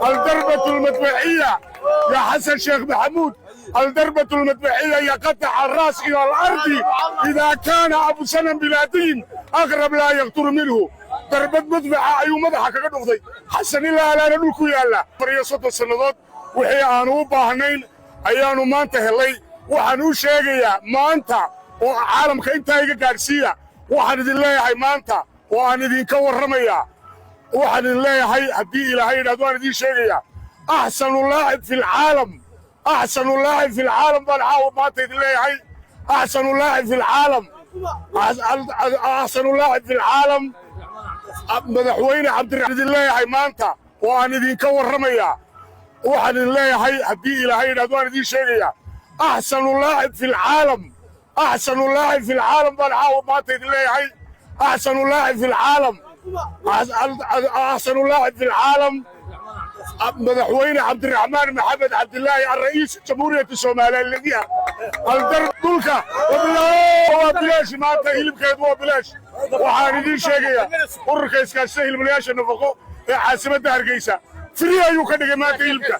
الضربة المدفعية يا حسن شيخ محمود، الضربة المدفعية يقطع الراس إلى الأرض. إذا كان أبو سنم بلادين أقرب لا يقتل منه. Darbad madfaca ayuu madaxa kaga dhuftay Xasan, ilaa alaana dhulku yaalla. 34 sannadood wixii aanu u baahnayn ayaannu maanta helay. Waxaan u sheegayaa maanta oo caalamka intaa iga gaadhsiiya, waxaan idin leeyahay maanta oo aan idinka warramayaa, waxaan idin leeyahay, haddii Ilaahay yidhahdo, waan idiin sheegayaa: أحسن لاعب في العالم، أحسن لاعب في العالم baan caawa maanta idin leeyahay. أحسن لاعب في العالم، أحسن لاعب في العالم، madaxweyne Cabdiraxmaan idin leeyahay maanta oo aan idinka warramayaa. Waxaan idin leeyahay, haddii Ilaahay yidhahdo, waan idiin sheegayaa: أحسن لاعب في العالم، أحسن لاعب في العالم baan caawa maanta idin leeyahay. أحسن لاعب في العالم، أحسن لاعب في العالم، madaxweyne Cabdiraxmaan Maxamed Cabdilaahi, الرئيس جمهورية Somalilandiya. Aldar dhulka waa bilaash maanta, hilibkeedu waa bilaash. Waxaan idiin sheegayaa ururka iskaashatada hiliblayaasha Nafaqo ee caasimadda Hargeysa free ayuu ka dhigay maanta hilibka.